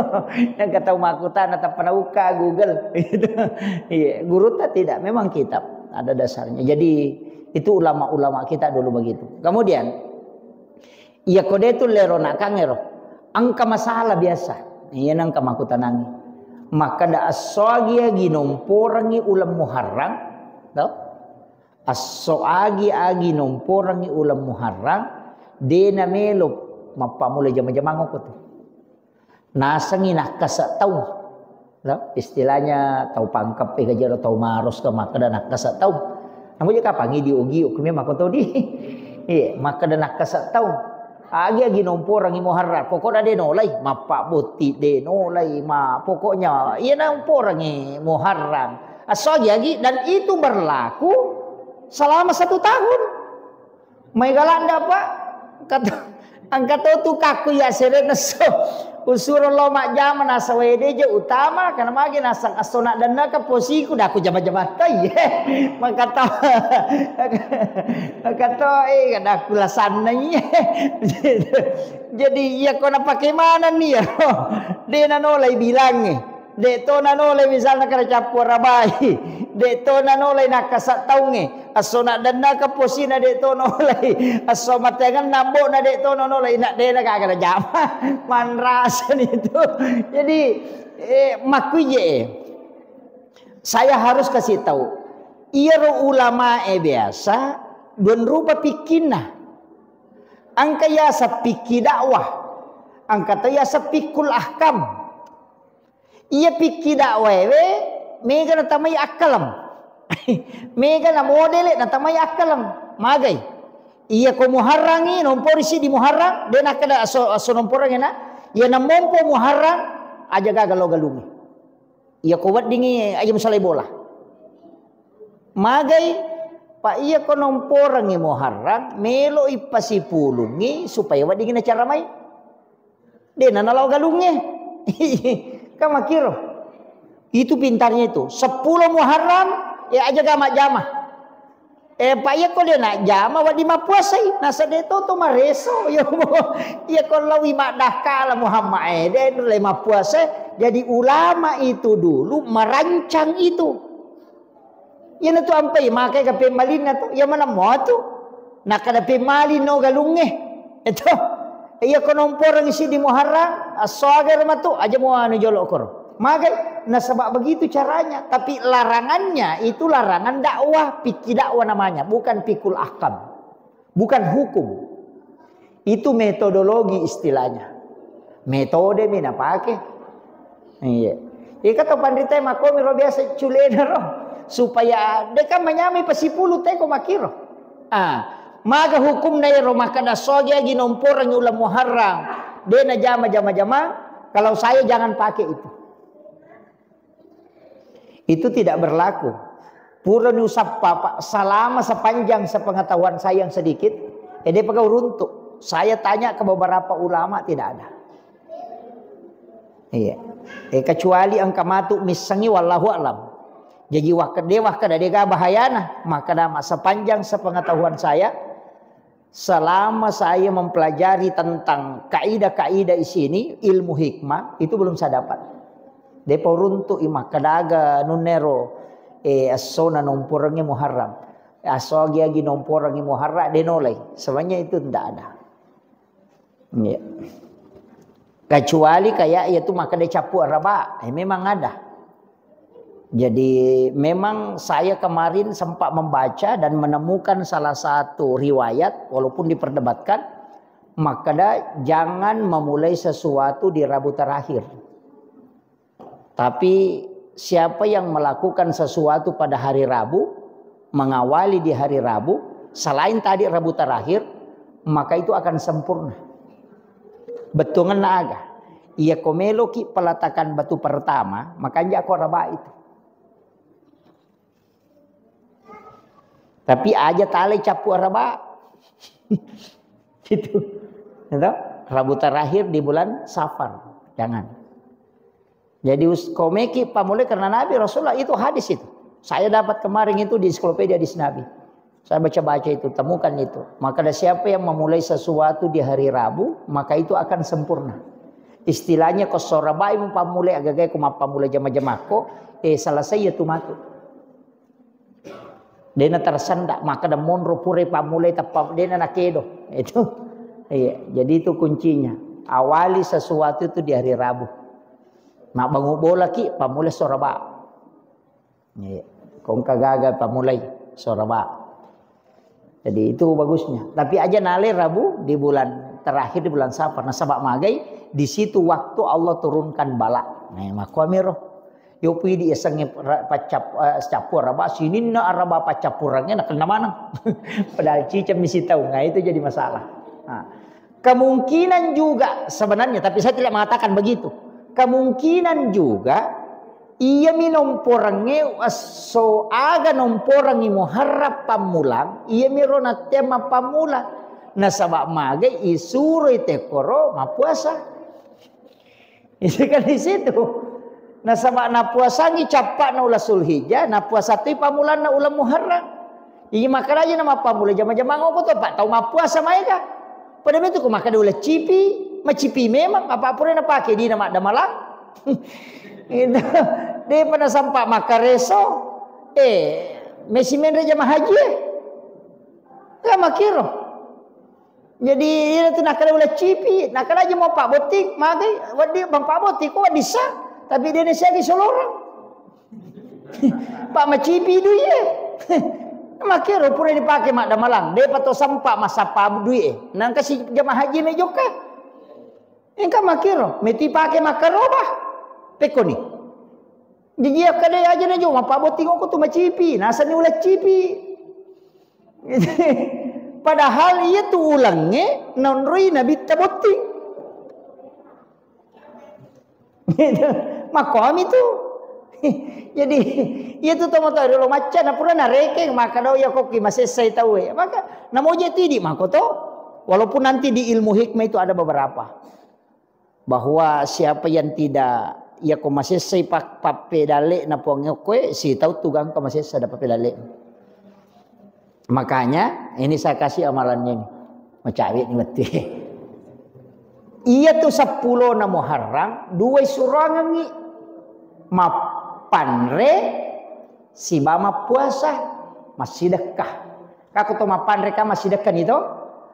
Yang kata makutana tappa nauka Google. Itu. Iya, gurutta tidak, memang kitab ada dasarnya. Jadi itu ulama-ulama kita dulu begitu. Kemudian iya kodetu lero nakangero engka masalah biasa. Iya nengka makutanangi. Makkeda esso agi-agi nomporangi uleng Muharram, to? Esso agi-agi nomporangi uleng Muharram, de namelo mappammula jama-jamang okko tu. Nasengi nakkasa taung. Lo, istilahnya tau pangkep e gajero tau maros ke makkeda nakkasa taung. Namu je kapang idi ogi okumi makkotodi. Iya, makkeda nakkasa taung. Agi-agi nomporangi Muharram, pokokna de nolai, mappa botti de nolai, ma pokoknya iya nomporangi Muharram. Esso agi-agi, dan itu berlaku selama satu tahun. Mai galanda, Pak. Kata, engka to tu kakku ya sere nesso. Usuro lo majjama nasaba ede je utama, karena magi nasang esso naddennaka posiku, dah aku jama-jama tai. Maka to, maka to, eh, kada aku lasanna iya. Jadi iya ko napake maneng ni ya. De nanolai bilangnge. De to nanolai misalna kada cappu arabai. De to nanolai nakkasa taungnge. Esso naddennaka posina de to nolai. Esso mateangenna ambo'na de to nolai. Nak de na gaga najama. Manrasani tu. Jadi, eh, makkuije, eh. Saya harus kasih tahu. Iyaro ulamae biasa dua rupa pikkinna. Engka yaseng pikki dakwah. Engka to yaseng fiqhul ahkam. Iya pikki dakwaewe, mega natamai akkaleng. Mega na modele natamai akkaleng. Magai. Iya ko Muharrangi, nompori siddi Muharrang, de nakkeda aso, aso nomporangi na. Iya namompo Muharrang, aja gaga lo galungi. Iya ko weddingi, aja musalai bola. Magai, Pak, iya ko nomporangi Muharrang, melo ipasipulungi supaya weddingi nacaramai. De na nalao galungnge. Kan makkiro. Itu pintarnya itu. Seppulo Muharram, ya aja gama-jama. Eh, Pak, iya ko de na jama, wadi mappuasai. Nasa de to to mareso. Yo, iya ko lawi maddakkala Muhammad, eh, de le mappuasai. Jadi ulama itu dulu merancang itu. Iyanatu ampai makai ka pemmalinna tu, iya maneng mua tu. Nakkada pemmaling no galungnge. Eto. Iya ko nomporeng siddi Muharram, assoagero matu, aja mua anu jolo koro. Magai, nasaba begitu caranya. Tapi larangannya itu larangan dakwah, fikih dakwah namanya, bukan fikul ahkam. Bukan hukum. Itu metodologi istilahnya. Metode mi napake. Iya. Iya kata panrita makomi ro biasa culena ro. Supaya deka manyamai pasipulu teko makiro. Ah, maga hukumna ero makkada sogi agi nomporangi uleng Muharram. De na jama jama jama. Kalau saya jangan pakai itu. Itu tidak berlaku. Purani usappa, Pak, selama sepanjang sepengetahuan saya yang sedikit, eh, dia pegang runtuk. Saya tanya ke beberapa ulama, tidak ada. Iya. Eh, kecuali engka matu missengi, wallahu a'lam. Jadi, wakkede, wakkeda dega bahayana, maka dama sepanjang sepengetahuan saya, selama saya mempelajari tentang kaidah-kaidah di sini, ilmu hikmah, itu belum saya dapat. Depa uruntu i makkadaga nunnero, eh, assona nomporengnge Muharram. Asso agi-agi nomporengnge Muharram, denolai. Sebenarnya itu tidak ada. Iya. Kecuali kayak itu makkeda cappu araba, eh, memang ada. Jadi, memang saya kemarin sempat membaca dan menemukan salah satu riwayat, walaupun diperdebatkan, makkeda jangan memulai sesuatu di Rabu terakhir. Tapi siapa yang melakukan sesuatu pada hari Rabu, mengawali di hari Rabu, selain tadi Rabu terakhir, maka itu akan sempurna. Bettuangenna aga? Iya, ko meloki peletakan batu pertama, makanja ko araba itu. Tapi aja talai cappu araba. Gitu. Gitu? Rabu terakhir di bulan Safar. Jangan. Jadi, us-, komeki pamulai karena Nabi Rasulullah itu hadis itu. Saya dapat kemarin itu di ensiklopedia hadis Nabi. Saya baca-baca itu, temukan itu. Maka ada siapa yang memulai sesuatu di hari Rabu, maka itu akan sempurna. Istilahnya, ko sora bai mu pamulai, agagai ko mappamulai jama-jamako, eh, selesai ya tu matu. Dena tersenda, maka ada monro pure pamulai teppa, dena nakedo. Itu. Iya, jadi itu kuncinya. Awali sesuatu itu di hari Rabu. Mabbangu bola ki, pamulai sora ba. Iya. Kongka gaga pamulai sora ba. Jadi itu bagusnya. Tapi aja nale Rabu di bulan terakhir di bulan Safar. Nasaba magai di situ waktu Allah turunkan bala. Nah, makkuamiro. Yo pidi yasengnge ra-, paccap-, eh, cappu araba, sininna araba paccappurangnge nakenna maneng. Padahal ciceng mi sitaung. Nah, itu jadi masalah. Nah, kemungkinan juga sebenarnya, tapi saya tidak mengatakan begitu. Kemungkinan juga iya mi nomporengnge esso aga nomporengngi Muharram pammulang, iya mi ro nattea mappammulang. Nasaba magai isuroi tekkoro mappuasa. Itu kan di situ. Nasaba napuasangi cappa'na uleng Zulhijjah, napuasa toi pammulanna uleng Muharram. Iya, makkedai na mappamula jama-jamang oko to, Pak, tau mappuasa maega. Pada metu ko makkeda uleng cipi, macipi memang, apa pura napake dina maddamalang. Itu. Depa nasampa makkareso. Eh, mesi menre jama haji, eh. Kan makkiro. Jadi, iyana tu nakkeda uleng cipi, nakkeda aja mau pabbotting, magai, wedding bang pabbotting, ko wedding sa, tapi de nasiagi solorang. Pak macipi dui e. Makkiro pura dipake maddamalang, depa to sempa massappa dui e. Nangka si jamaah haji me jokka. Engka makkiro, meti pake makkaroba. Pekkoni. Jadi, iya, kada aja na jo, mappabotting oko tu macipi, nasani uleng cipi. Padahal iya tu ulengnge naonroi Nabitta botting. Makkomi tu. Jadi, iya tu tomatoa riolo macca, na pura narekeng, makkeda, "Oh, iya, kokki masessai tauwe." Maka, namoje tidi, mako to. Walaupun nanti di ilmu hikmah itu ada beberapa. Bahwa siapa yang tidak, iya ko masessai pa-, pappedalle'na Puang okkoe, sitau tu gangka masessa da pappedalle'na. Makanya, ini saya kasih amalannya ini. Macawe ni wettu. Iya tu seppulona Muharram, dua isurangengi. Mappanre, siba mappuasa, massidekka. Kako to mappanre ka massidekka ni to?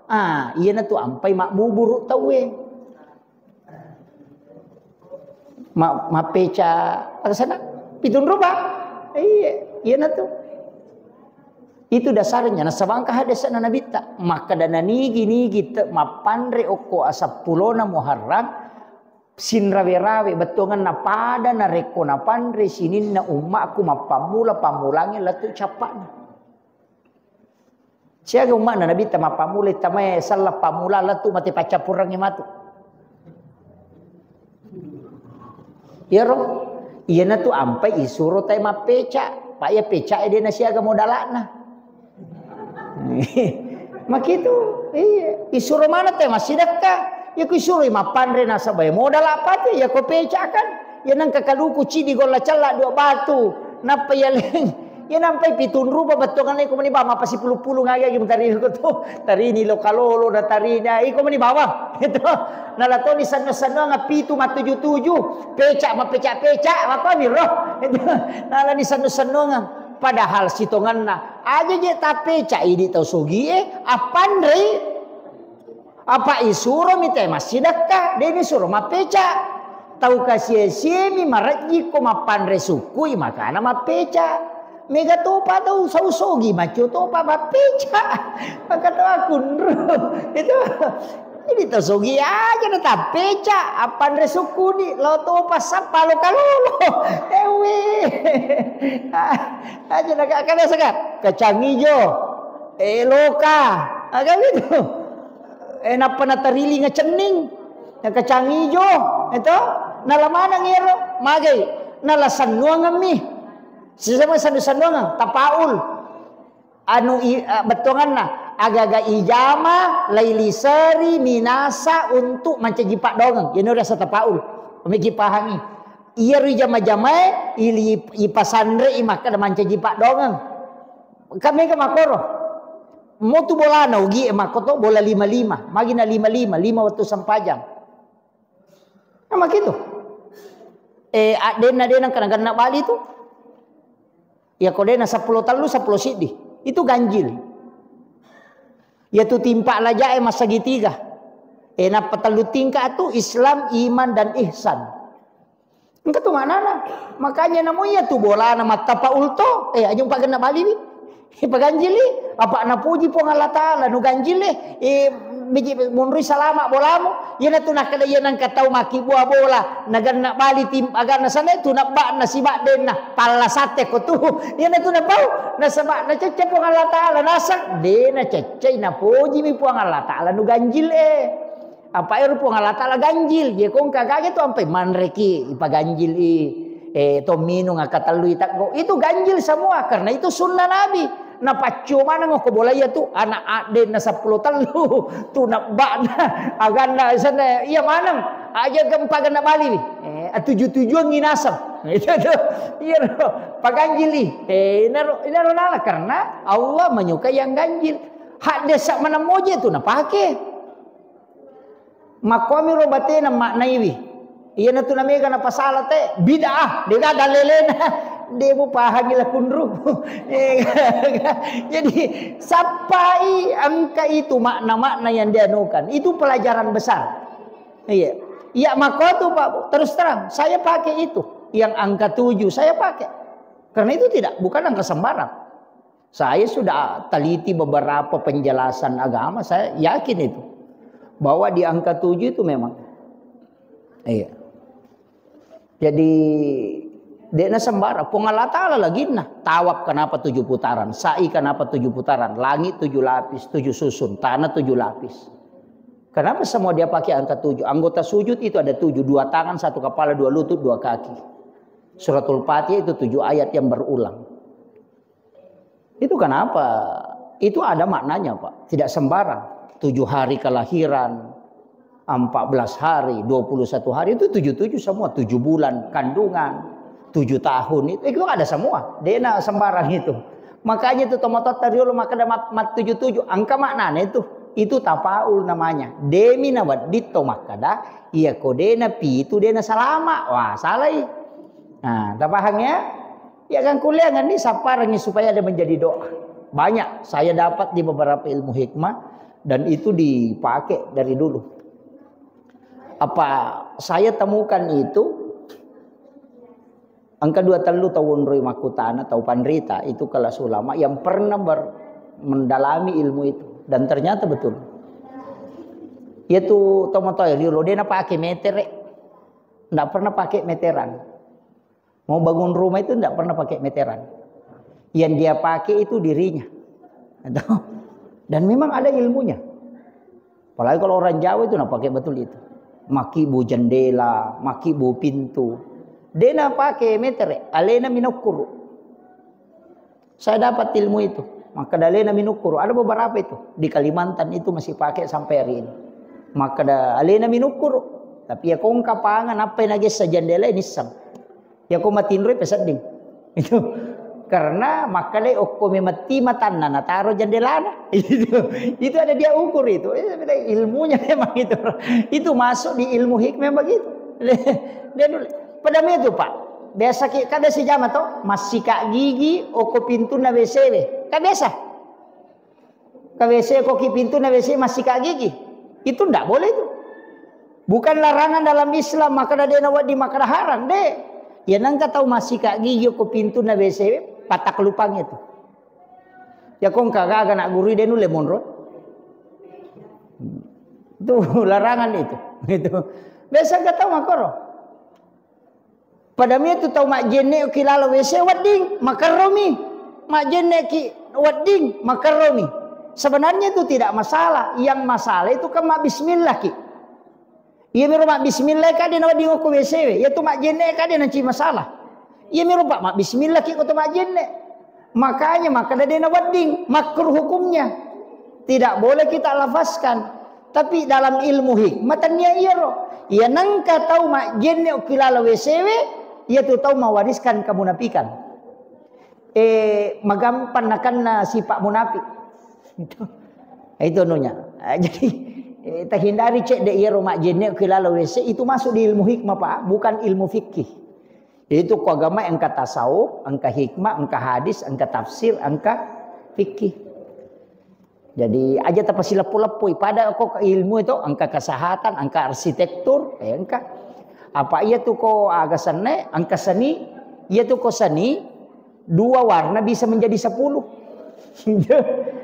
Ah, iyana tu ampai mabbuburu tauwe. Ma-, mappeca, aga sana? Pitung ruba? Iya, iyana tu. Itu dasarnya, nasaba engka hadesna Nabitta. Makkeda nanigi-nigi te-, mappanre okko aseppulona Muharram, sinrawe-rawe, bettuangenna pada narekko napanre sininna ummaku mappammula pammulangnge lettu cappa'na. Siaga umma'na Nabitta mappammulai tamae selleng pammula lettu mate paccappurengnge matu. Iyaro, iyana tu ampai isuro tae mappeca, pa iya peca e de nasiaga modala'na. Makitu, iya. Isuro mana tae massidekka. Iya ku isuroi mappanre nasaba iya modal apa tu, iya ko peca kan. Iya nengka kaluku cidi golla cella dua batu. Nappa iya leng. Iya nampai pitung rupa bettuanna iko meni bawang mappa sipulu-pulu ngagi agi mutari ko tu. Tarini lo kalolo na tarini. Ah, iko meni bawang. Itu. Nala toni sanno-sannoang pitu matuju-tuju. Peca mapeca-peca. Apa miro. Itu. Nala ni sanno-sannoang. Padahal sitonganna. Aja je tapeca idi tau sogi e. Appanrei. Apa isuro mi te massidekka, de nisuro mappeca. Tau kasie-siemi marejji ko mappanre sukkui makana mappeca. Mega topa tau sau sogi macio topa mappeca. Maka tau akunru. Itu. Jadi tau sogi aja na tappeca, appanre sukkuni, lo topa sappa lo kalolo. Ewe. Aja na kada saka, kacang ijo. Eh, loka. Aga gitu. Eh, nappa natarilinga cenning, nakacang ijo, eto, nala maneng iyaro, magai, nala sennuangemmi. Sisama sennu-sennuangeng, tapaul. Anu i-, eh, bettuanganna, agaga ijama, lailiseri, minasa untuk mancaji paddoangeng. Iyanu riasa tapaul. Megi pahangi. Iyaro ijama-jamae, ili-, ipasanrei makkeda mancaji paddoangeng. Kan mega makkoro. Motu bolana ugi e makkoto bola lima lima, magi na lima lima, lima wettu sempajang. Nah, makitu. Eh, addenna dena kena genna bali tu. Ya ko dena seppulo tellu, seppulo siddi. Itu ganjil. Ya tu timpa laja e massagitiga. Eh, nappa tellu tingka tu Islam, iman, dan ihsan. Engka tu maknana. Makanya namo iya tu bolana mattapaul to. Eh, aja umpagenna baliwi. Ipaganjili. Apa napuji Puang Allah Ta'ala, nu ganjil e. Eh, biji munrui salama bolamu. Iyana tu nakkeda iya nengka tau makkibua bola. Naganna bali tim, aganna sana tu nabba'na sibaddenna. Palla satte ko tu. Iyana tu napau. Nasaba nacecce Puang Allah Ta'ala. Nasang. De naceccei, napojimi Puang Allah Ta'ala, nu ganjil e. Apa ero Puang Allah Ta'ala ganjil, ye ko engka gaga tu ampai manreki, ipaganjil i, eh, to minung, akkatellu i teggo. Itu ganjil semua, karena itu sunnah Nabi. Napaccio maneng ko bola iya tu, anak addenna seppulo tellu, tu nabba'na, aganna sana, iya maneng, aja gempa genna bali. Eh, tuju-tujuan nginasem. Itu tu, iya ro, paganjil i. Eh, inaro, inaro nala, karena Allah menyukai yang ganjil. Hak desa mana moje tu napake. Makkuami ro batena maknaiwi. Iyana tu namega napasala te, bid'ah, dega dalelena. Demu pahangi lakunru. Jadi, sappai engka itu makna-makna yang dianukan. Itu pelajaran besar. Iya. Iya, makko tu, Pak, terus terang, saya pakai itu. Yang angka tujuh, saya pakai. Karena itu tidak, bukan angka sembarang. Saya sudah teliti beberapa penjelasan agama, saya yakin itu. Bahwa di angka tujuh itu memang. Iya. Jadi, dena sembara. Puang Allah Ta'ala laginna. Tawaf kenapa tujuh putaran? Sa'i kenapa tujuh putaran? Langit tujuh lapis, tujuh susun, tanah tujuh lapis. Kenapa semua dia pakai angka tujuh? Anggota sujud itu ada tujuh. Dua tangan, satu kepala, dua lutut, dua kaki. Suratul Fatihah itu tujuh ayat yang berulang. Itu kenapa? Itu ada maknanya, Pak. Tidak sembarang. Tujuh hari kelahiran, empat belas hari, dua puluh satu hari, itu tujuh-tujuh semua. Tujuh bulan kandungan, tujuh tahun, itu, itu ada semua. Dena sembarang itu. Makanya itu tomototta riolo makkeda mat, mat tujuh-tujuh. Angka maknanya itu. Itu tapaul namanya. Demi nawedding to makkeda, iya ko dena pitu dena salama. Wah, salai. Nah, tapahang ya? Ya kan kuliah kan ini sapparangi supaya ada menjadi doa. Banyak saya dapat di beberapa ilmu hikmah dan itu dipakai dari dulu. Apa saya temukan itu, engka dua tellu tau onroi makkutana, tau panrita, itu kelas ulama yang pernah ber-, mendalami ilmu itu. Dan ternyata betul. Yaitu tomotoe riolo dena pakai metere. Ndak pernah pakai meteran. Mau bangun rumah itu ndak pernah pakai meteran. Yang dia pakai itu dirinya. Dan memang ada ilmunya. Apalagi kalau orang Jawa itu, nah, pakai betul itu. Makibu jendela, makibu pintu. Dena pakai metere, alena minokkuru. Saya dapat ilmu itu. Maka dalena minokkuru. Ada beberapa itu. Di Kalimantan itu masih pakai sampai hari ini. Makkeda alena minukkuru. Tapi ya kongka pangan apa yang nagessa jendela nissang. Ya ko matinroi pesedding. Itu karena makkeda okko memetti matanna nataro jendelana. Itu, itu ada dia ukur itu. Eh, ilmunya memang itu. Itu masuk di ilmu hikmah begitu. Dia dulu. Pada itu, Pak. Biasa ki, kan biasa jama to, massika gigi okko pintunna W C W. Kan biasa. Ke W C ko ki pintunna W C massika gigi. Itu ndak boleh itu. Bukan larangan dalam Islam, makkeda de' nawedding, makkeda haram, de'. Ya nengka tau massika gigi ko pintunna W C, patak lupang itu. Ya kongka gaga nak guru de' nulle monro. Itu larangan itu. Itu. Biasa nggak tahu makoro. Padami itu tau majjenne ki laleng W C wedding, makerromi. Majjenne ki wedding, makerromi. Sebenarnya itu tidak masalah. Yang masalah itu kan mabbismillah ki. Iya miro mabbismillah ka de' nawedding okko W C we. Iya tu majjenne ka de' nanci masalah. Iya miro, Pak, mabbismillah ki ko to majjenne. Makanya makkeda de' nawedding, makruh hukumnya. Tidak boleh kita lafazkan. Tapi dalam ilmu hikmah tennia iyaro. Iya nengka tau majjenne ki laleng W C we, iya tu tau mewariskan kemunafikan. Eh, magampang nakenna sifat munafik. Itu. Itu nunya. Ah, jadi, eh, terhindari cedde' iyaro majjenne ki laleng W C itu masuk di ilmu hikmah, Pak, bukan ilmu fikih. Itu ko agama engka tasawuf, engka hikmah, engka hadis, engka tafsir, engka fikih. Jadi aja tapasileppo-leppoi pada ko ilmu itu engka kesehatan, engka arsitektur, eh, engka. Apa iya tu ko aga senne, engka seni, iya tu ko seni, dua warna bisa menjadi sepuluh.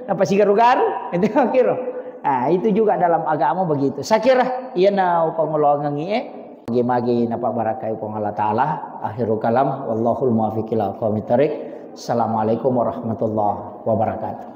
Napa sigaru-garu? Itu kira. Nah, itu juga dalam agama begitu. Saya kira, iya na upangoloangengi, eh. Magi-magi napabarakai Puang Allah Ta'ala. Akhirul kalam, wallahul muwaffiq ila aqwamit thariq. Assalamualaikum warahmatullahi wabarakatuh.